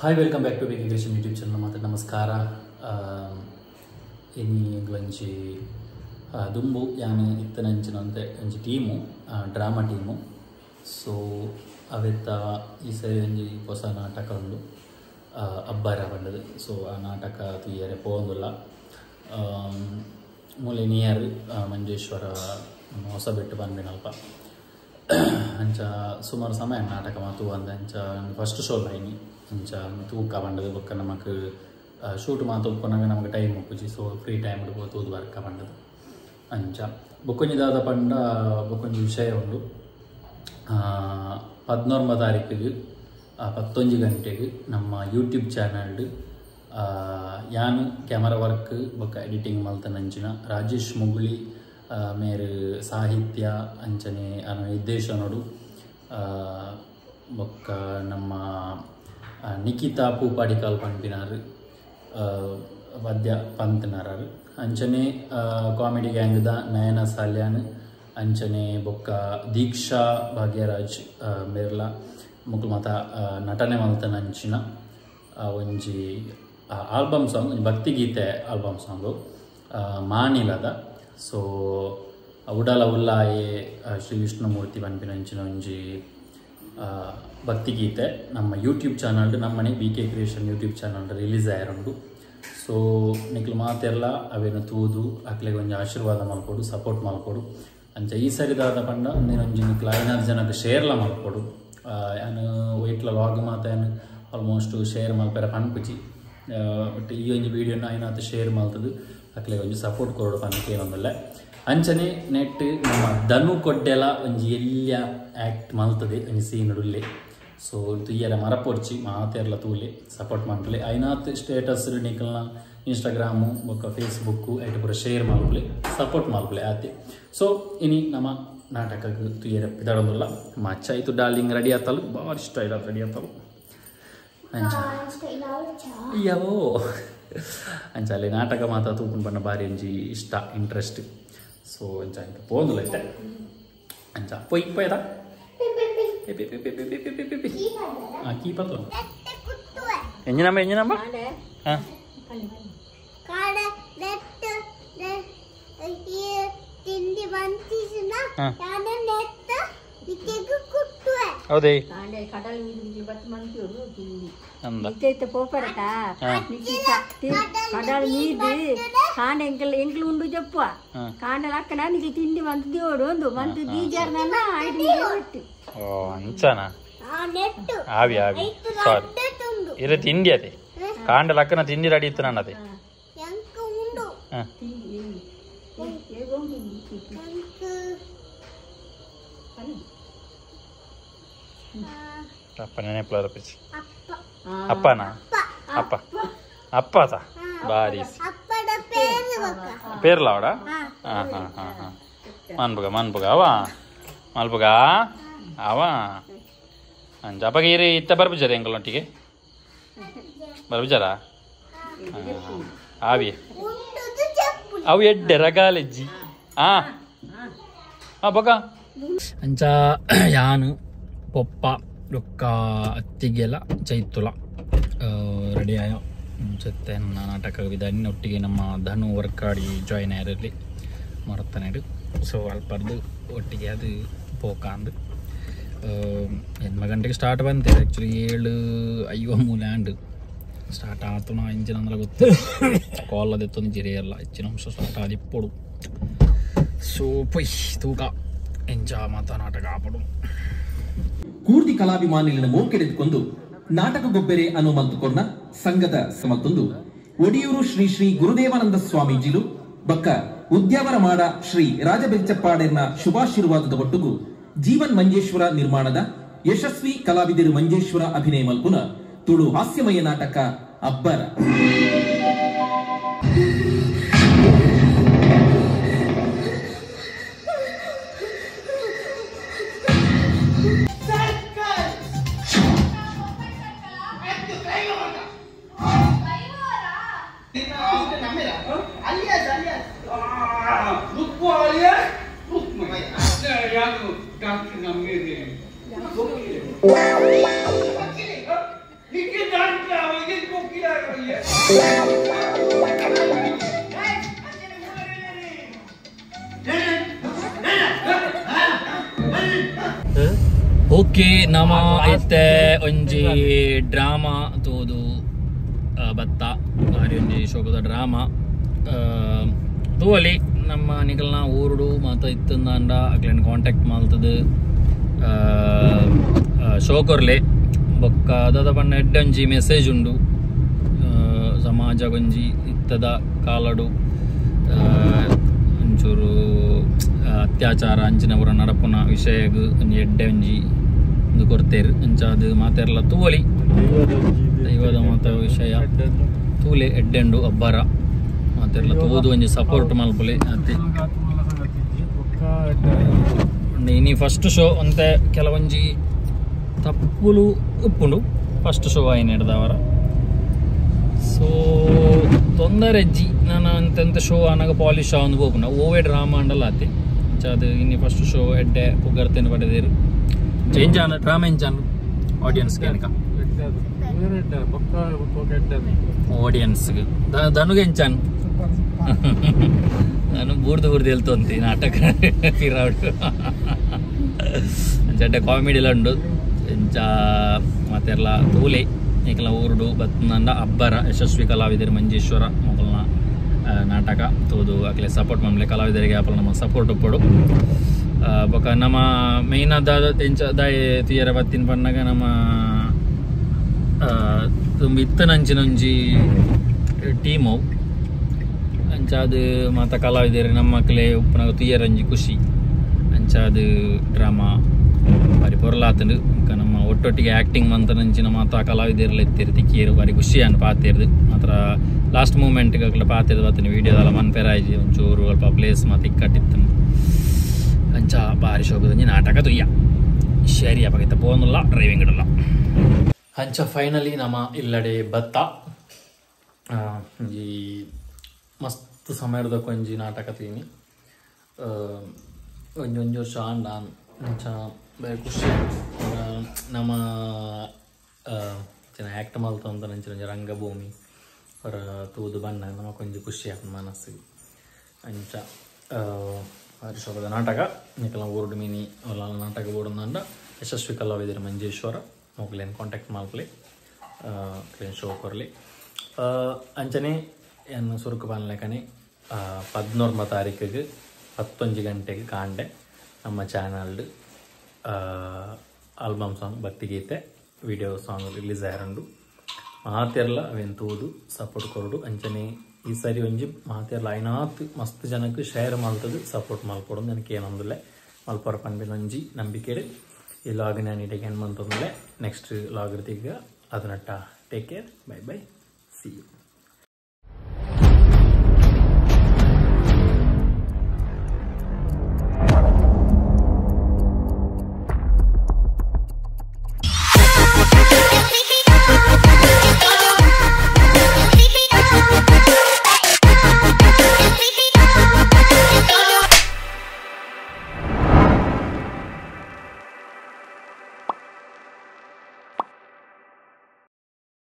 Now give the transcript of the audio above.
Hi, welcome back to BK Creation YouTube channel. ಮಾತ್ರ ನಮಸ್ಕಾರ. ಇನಿ ಎಂಗ್ಲಂಚಿ ದುಂಬು ಯಾನ್ ಇತ್ತನಂಚಿನಂತೆ ಒಂಜಿ ಟೀಮು, ಡ್ರಾಮಾ ಟೀಮು. ಸೊ ಅವೆತ್ತ ಈ ಸರಿ ಒಂಜಿ ಹೊಸ ನಾಟಕ ಉಂಡು, ಅಬ್ಬರ ಪಂಡದು. ಸೊ ಆ ನಾಟಕ ತೂಯರೆ ಪೋವೊಂದುಲ್ಲ. ಮೂಲೆ ನಿಯರ್ ಮಂಜೇಶ್ವರ ಹೊಸಬೆಟ್ಟು ಪನ್ಪಿನಲ್ಪ. ಅಂಚ ಸುಮಾರು ಸಮಯ ನಾಟಕ ಮಾತು ಅಂದ ಅಂಚ ಫಸ್ಟ್ ಶೋ ಲೈನಿ ಅಂಚ ತೂಕ ಪಂಡದು. ಬೊಕ್ಕ ನಮಕ್ ಶೂಟ್ ಮಾತು ಉಪ್ಪುನಾಗ ನಮಗೆ ಟೈಮ್ ಉಪ್ಪುಜಿ. ಸೊ ಫ್ರೀ ಟೈಮ್ ತೂದು ವರ್ಕ ಪಂಡದು. ಅಂಚ ಬೊಕ್ಕೊಂಜಿ ದಾದ ಪಂಡ ಬೊಕ್ಕೊಂಜಿ ವಿಷಯ ಉಂಡು. 19 ತಾರೀಕಿಗೆ 11 ಗಂಟೆಗೆ ನಮ್ಮ ಯೂಟ್ಯೂಬ್ ಚಾನಲ್ಡ್ ಯಾನ್ ಕ್ಯಾಮರಾ ವರ್ಕ್ ಬೊಕ್ಕ ಎಡಿಟಿಂಗ್ ಮಲ್ತನಂಚಿನ ರಾಜೇಶ್ ಮುಗುಳಿ ಮೇರು ಸಾಹಿತ್ಯ ಅಂಚನೆ ನಿರ್ದೇಶನಡು ಬೊಕ್ಕ ನಮ್ಮ ನಿಖಿತಾ ಪೂಪಾಡಿಕಾಲ್ ಪನ್ಪಿನಾರು ಪದ್ಯ ಪಂತನಾರು ಅಂಚನೆ ಕಾಮಿಡಿ ಗ್ಯಾಂಗ್ದ ನಯನ ಸಾಲ್ಯಾನ್ ಅಂಚನೆ ಬೊಕ್ಕ ದೀಕ್ಷಾ ಭಾಗ್ಯರಾಜ್ ಮೇರ್ಲಾ ಮುಕ್ಲು ಮಾತ ನಟನೆ ಮಲ್ತನಂಚಿನ ಒಂಜಿ ಆಲ್ಬಮ್ ಸಾಂಗ್, ಒಂಜಿ ಭಕ್ತಿಗೀತೆ ಆಲ್ಬಮ್ ಸಾಂಗು ಮಾನಿಲದ. ಸೊ ಉಡಲ ಉಲ್ಲಾಯೆ ಶ್ರೀ ವಿಷ್ಣುಮೂರ್ತಿ ಪನ್ಪಿನಂಚಿನ ಒಂಜಿ ಭಕ್ತಿಗೀತೆ ನಮ್ಮ ಯೂಟ್ಯೂಬ್ ಚಾನಲ್ ನಮ್ಮನೆ B K creation YouTube channel release ಆಯರುಂಡು. ಸೊ ನಿಕ್ಲು ಮಾತೆಲ್ಲ ಅವೇನು ತೂದು ಅಕ್ಲೆಗ್ ಒಂಜಿ ಆಶೀರ್ವಾದ ಮಲ್ಪೊಡು, ಸಪೋರ್ಟ್ ಮಲ್ಪೊಡು. ಅಂಚ ಈ ಸರಿದಾದ ಪಂಡ ಒಂದಿನೊಂಜಿ ನಿಕ್ಲು 5 ಜನಕ್ಕೆ ಶೇರ್ಲ ಮಲ್ಪೊಡು. ಯಾನ್ ವೈಟ್ಲ ಲಾಗ್ ಮಾತ ಯಾನ್ ಆಲ್ಮೋಸ್ಟ್ ಶೇರ್ ಮಲ್ಪೆರ ಪನ್ಪುಜಿ. ಬಟ್ ಈ ಒಂಜಿ ವೀಡಿಯೋನ ಐನಾತ್ ಶೇರ್ ಮಲ್ತದು ಅಕ್ಲೆಗ್ ಒಂಜಿ ಸಪೋರ್ಟ್ ಕೊರೊಡು ಪನ್ಪ ಕೇನೊಂದುಲ್ಲೆ. ಅಂಚನೆ ನೆಟ್ ನಮ್ಮ ಧನು ಕೊಡ್ಡೆಲ ಒಂಜಿ ಎಲ್ಯ ಆ್ಯಕ್ಟ್ ಮಲ್ತದೆ ಒಂಜಿ ಸೀನ್ ಉಲ್ಲೆ. ಸೊ ತುಯ್ಯರ ಮರಪೊರ್ಚಿ ಮಾತೆರ್ಲ ತೂಲೆ ಸಪೋರ್ಟ್ ಮಲ್ಪುಲೆ. ಐನಾತ್ ಸ್ಟೇಟಸ್ ನಿಕಲ್ನ ಇನ್ಸ್ಟಾಗ್ರಾಮು ಬೊಕ್ಕ ಫೇಸ್ಬುಕ್ಕು ಐಟ್ ಪೂರ ಶೇರ್ ಮಲ್ಪುಲೆ, ಸಪೋರ್ಟ್ ಮಲ್ಪುಲೆ ಆತೆ. ಸೊ ಇನಿ ನಮ್ಮ ನಾಟಕಕ್ಕೆ ತುಯ್ಯರ ಪಿದಡೊಂದುಲ್ಲ. ಮಚ್ಚ ಇತ್ತು ಡಾರ್ಲಿಂಗ್ ರೆಡಿ ಆತಲು, ಭಾರಿ ಸ್ಟೈಲ್ ರೆಡಿ ಆತಲು. ಅಂಚ ಅಯ್ಯವೋ ಅಂಚ ಅಲ್ಲಿ ನಾಟಕ ಮಾತ ತೂಪುನ್ ಪಂಡ ಬಾರಿ ಒಂಜಿ ಇಷ್ಟ ಇಂಟ್ರೆಸ್ಟ್. ಸೊ ಅಂಚ ಇಂಕ ಪೋಂದುಲ್ಲ ಇತ್ತೆ. ಅಂಚ ಪೊಯ್ ಪೋಯದ ಕೀ ಪತ್ತು ಎಂಜಿನಂಬ ಎಂಜಿನಂಬ ಹಾಂ ಹೌದೇ ಅಂಚನಾ ಆವಿ ಆವಿ ಸಾರಿ ಇರ ತಿಂಡಿ ಅದೇ ಕಾಂಡ ಲಕ್ಕನ ತಿಂಡಿ ರೆಡಿ ಇತ್ತು ನಾನು ಅದೇ. ಅಪ್ಪ ನೆನಪು ಪಿಚ್ಚಿ ಅಪ್ಪನಾ ಅಪ್ಪ ಅಪ್ಪ ಬಾರಿ ಪೇರ್ಲ ಅವಡ. ಹಾಂ ಹಾಂ ಹಾಂ ಹಾಂ ಮನ್ಪುಗ ಮನ್ಪುಗ ಅವ ಮಲ್ಪುಗ ಅವ ಅಂಚ ಅಪ್ಪಗ ಇರಿ ಇತ್ತ ಬರ್ಬುಜಾರ ಎಂಕಲೊಟ್ಟಿಗೆ ಬರ್ಬುಜಾರ ಆವಿ ಅವು ಎಡ್ಡೆ ರಗಾಲೆಜ್ಜಿ. ಹಾಂ ಹಾಂ ಬೊಕ ಅಂಚ ಯಾನು ಪೊಪ್ಪ ರೊಕ್ಕ ಅತ್ತಿಗೆಲ್ಲ ಚೈತುಲ ರೆಡಿ ಆಯ ಜೊತೆ ನಾಟಕ ವಿಧಾನ ಒಟ್ಟಿಗೆ ನಮ್ಮ ಧನು ವರ್ಕಾಡಿ ಜಾಯಿನ್ ಆಗಿರಲಿ ಮರತನೇಡು. ಸೊ ಅಲ್ಪರ್ದು ಒಟ್ಟಿಗೆ ಅದು ಪೋಕಾಂದು 8 ಗಂಟೆಗೆ ಸ್ಟಾರ್ಟ್ ಬಂತೆ. ಆ್ಯಕ್ಚುಲಿ 7:53 ಆ್ಯಂಡ್ ಸ್ಟಾರ್ಟ್ ಆತನ ಇಂಜಿನ ಅಂದ್ರೆ ಗೊತ್ತು ಕಾಲ್ ಅದೆತ್ತೊಂದು ಜಿರಿಯಲ್ಲ ಹೆಚ್ಚಿನ ಅಂಶ ಸ್ಟಾರ್ಟ್ ಆದಿಪ್ಪೊಡು. ಸೊ ಪೊಯ್ ತೂಕ ಎಂಜ ಮಾತ ನಾಟಕ ಆಪಡು. ಕೂರ್ದಿ ಕಲಾಭಿಮಾನಿಗಳ ಮೋಕೆಡೆದುಕೊಂಡು ನಾಟಕ ಗೊಬ್ಬೆರೆ ಅನು ಮಲ್ತುಕೊರ್ನ ಸಂಘದ ಸಮತ್ತೊಂದು ಒಡಿಯೂರು ಶ್ರೀ ಶ್ರೀ ಗುರುದೇವಾನಂದ ಸ್ವಾಮೀಜಿಲು ಬಕ್ಕ ಉದ್ಯಾವರ ಮಾಡ ಶ್ರೀ ರಾಜಬೆಲ್ಚಪ್ಪಾಡೆರ್ನ ಶುಭಾಶೀರ್ವಾದದ ಒಟ್ಟುಗು ಜೀವನ್ ಮಂಜೇಶ್ವರ ನಿರ್ಮಾಣದ ಯಶಸ್ವಿ ಕಲಾವಿದರು ಮಂಜೇಶ್ವರ ಅಭಿನಯ ಮಲ್ಪುನ ತುಳು ಹಾಸ್ಯಮಯ ನಾಟಕ ಅಬ್ಬರ. ನಿಕ್ಕೆ ಓಕೆ ನಮ ಇತ್ತೆ ಒಂಜಿ ಡ್ರಾಮಾ ತೂದು ಬತ್ತ ಬಾರಿ ಒಂಜಿ ಶೋಕದ ಡ್ರಾಮಾ ತೂವಲಿ ನಮ್ಮ ನಿಕಲ್ನ ಊರುಡು ಮಾತ ಇತ್ತಂದಾಂಡ ಅಕ್ಲೆನ್ ಕಾಂಟ್ಯಾಕ್ಟ್ ಮಲ್ತದು ಶೋಕೊರ್ಲೆ ಬೊಕ್ಕ ದಾದ ಪಂಡ ಎಡ್ಡೆ ಒಂಜಿ ಮೆಸೇಜ್ ಉಂಡು ಸಮಾಜ ಒಂಜಿ ಇತ್ತದ ಕಾಲಡು ಒಂಚೂರು ಅತ್ಯಾಚಾರ ಅಂಚಿನ ಪೂರ ನಡಪುನ ವಿಷಯಗ್ ಒಂಜಿ ಎಡ್ಡೆ ಒಂಜಿ ಉಂದು ಕೊರ್ತೇರು ಅಂಚಾದ್ ಮಾತೆರ್ಲ ತೂವಲಿ ದೈವದ ಮಾತ ವಿಷಯ ತೂಲೆ ಎಡ್ಡೆಂಡು ಅಬ್ಬರ ಮಾತೆರ್ಲ ತೂದು ಒಂಜಿ ಸಪೋರ್ಟ್ ಮಲ್ಪುಲೆ ಅತ್ತೆ ಇನಿ ಫಸ್ಟ್ ಶೋ ಅಂತೆ ಕೆಲವೊಂಜಿ ತಪ್ಪುಲು ಉಪ್ಪುಂಡು ಫಸ್ಟ್ ಶೋ ಆಯಿನ ಹಿಡ್ದವರ ಸೊ ತೊಂದರೆ ಅಜ್ಜಿ ನಾನು ಅಂತೆಂತ ಶೋ ಆನಾಗ ಪಾಲಿಶ್ ಆವೊಂದು ಪೋಪುಂಡ ಓವೇ ಡ್ರಾಮಾ ಅಂಡಲ ಆತೆ ಅದು ಇನಿ ಫಸ್ಟ್ ಶೋ ಎಡ್ಡೆ ಪುಗರ್ತೇನೆ ಪಡೆದೇರು ಚೇಂಜ್ ಆನ ಡ್ರಾಮಾ ಎಂಚಾನು ಆಡಿಯನ್ಸ್ ಕೇನಕ ಆಡಿಯನ್ಸ್ ದನುಗೆ ಎಂಚಾನು ನಾನು ಬೂರ್ದು ಬೂರ್ದು ಹೇಳ್ತೊಂತಿ ನಾಟಕ ಪಿರಾಡು ಅಂಚ ಕಾಮಿಡಿಲ ಉಂಡು ಎಂಚ ಮಾತೆರ್ಲ ತೂಲೆ ನಿಕಲ ಊರುಡು ಬತ್ತಂದ ಅಬ್ಬರ ಯಶಸ್ವಿ ಕಲಾವಿದರು ಮಂಜೇಶ್ವರ ಮೊದಲನ ನಾಟಕ ತೂದು ಅಕ್ಲೆ ಸಪೋರ್ಟ್ ಮನ್ಲೆ ಕಲಾವಿದರಿಗೆ ಅಪಲ ನಮ್ಮ ಸಪೋರ್ಟ್ ಉಪ್ಪಡು ಬೊಕ ನಮ್ಮ ಮೇನ್ ಆದ ಎಂಚ ದಾಯೆ ತುಯರ ಬತ್ತಿನ ಪನ್ನಗ ನಮ್ಮ ತುಂಬ ಇತ್ತನಂಚಿನ ಒಂಜಿ ಟೀಮು ಅಂಚಾದ್ ಮಾತ ಕಲಾವಿದರು ನಮ್ಮ ಉಪ್ಪುನಗ ತುಯರಂಜಿ ಖುಷಿ ಅಂಚಾದ್ ಡ್ರಾಮಾ ಬಾರಿ ಪೊರ್ಲಾತುಂಡು ಬೊಕ ನಮ್ಮ ಒಟ್ಟೊಟ್ಟಿಗೆ ಆ್ಯಕ್ಟಿಂಗ್ ಮಂತನಂಚಿನ ಮಾತ ಕಲಾವಿದೆರ್ಲ ಇತ್ತೆರ್ ತಿಕ್ಕಿಯೆರ್ ಬಾರಿ ಖುಷಿ ಆಂಡ್ ಪಾತೆರ್ದ್ ಮಾತ್ರ ಲಾಸ್ಟ್ ಮೂಮೆಂಟ್ ಅಕ್ಲೆ ಪಾತೆರ್ದ್ ಬತ್ತಿನ ವೀಡಿಯೋದಲ ಮನ್ಪೆರಾಯಿಜಿ ಒಂಚೂರು ಅಲ್ಪ ಪ್ಲೇಸ್ ಮಾತ ಇಕ್ಕಟ್ಟಿತ್ತುಂಡು ಅಂಚ ಬಾರಿ ಶೋಕದ ಒಂಜಿ ನಾಟಕ ತುಯ್ಯ ಶರಿ ಅಪಗ ಇತ್ತೆ ಪೋವೊಂದುಲ್ಲ ಡ್ರೈವಿಂಗ್ ಇಡಲ್ಲ ಅಂಚ ಫೈನಲಿ ನಮ ಇಲ್ಲಡೆ ಬತ್ತ ಒಂಜಿ ಮಸ್ತ್ ಸಮಯದ ಒಂಜಿ ನಾಟಕ ತೂಯಿನಿ ಒಂಜಿ ಒಂಜಿ ವರ್ಷ ಆಂಡ ಅಂಚ ಬಾರಿ ಖುಷಿ ನಮ್ಮ ಆ್ಯಕ್ಟ್ ಮಲ್ತೊಂದು ಅಂಚಿನ ಒಂಜಿ ರಂಗಭೂಮಿ ಹೊರ ತೂದು ಬಣ್ಣ ನಮಕೊಂಜಿ ಖುಷಿ ಆಪುಂಡು ಮನಸ್ಸಿಗೆ ಅಂಚ ಬಾರಿ ಶೋಕದ ನಾಟಕ ನಿಕಲ್ನ ಊರುಡು ಮೀನಿ ಅವ್ಲ ನಾಟಕ ಬೋಡುಂದಾಂಡ ಯಶಸ್ವಿ ಕಲಾವಿದರು ಮಂಜೇಶ್ವರ ಮೊಕ್ಲೆನ್ ಕಾಂಟ್ಯಾಕ್ಟ್ ಮಲ್ಪುಲೆ ಅಕ್ಲೆನ್ ಶೋ ಕೊರ್ಲೆ ಅಂಚನೆ ಯಾನ್ ಸುರುಕು ಪನ್ಲೆಕನೆ 11 ತಾರೀಕಿಗೆ 11 ಗಂಟೆಗೆ ಕಾಂಡೆ ನಮ್ಮ ಚಾನಲ್ಡ್ ಆಲ್ಬಮ್ ಸಾಂಗ್ ಭಕ್ತಿಗೀತೆ ವಿಡಿಯೋ ಸಾಂಗ್ ರಿಲೀಸ್ ಆಯರುಂಡು ಮಾತೆರ್ಲ ಅವೆನ್ ತೂದು ಸಪೋರ್ಟ್ ಕೊರೊಡು ಅಂಚನೆ ಈ ಸರಿ ಒಂಜಿ ಮಾತೆರ್ಲ ಐನಾತ್ ಮಸ್ತ್ ಜನಕ್ಕೆ ಶೇರ್ ಮಲ್ತದು ಸಪೋರ್ಟ್ ಮಲ್ಪೊಡು ನನಗೆ ಏನೊಂದುಲ್ಲೆ ಮಲ್ಪೊರ ಪನ್ಪಿನ ಒಂಜಿ ನಂಬಿಕೆಡ್ ಈ ಲಾಗ್ ನಾನು ಇಡೆಗೆ ಏನು ಮಂತೊಂದುಲ್ಲೆ ನೆಕ್ಸ್ಟ್ ಲಾಗ್ ತಿಕ್ಕ ಅದನಟ್ಟ take care bye bye see you.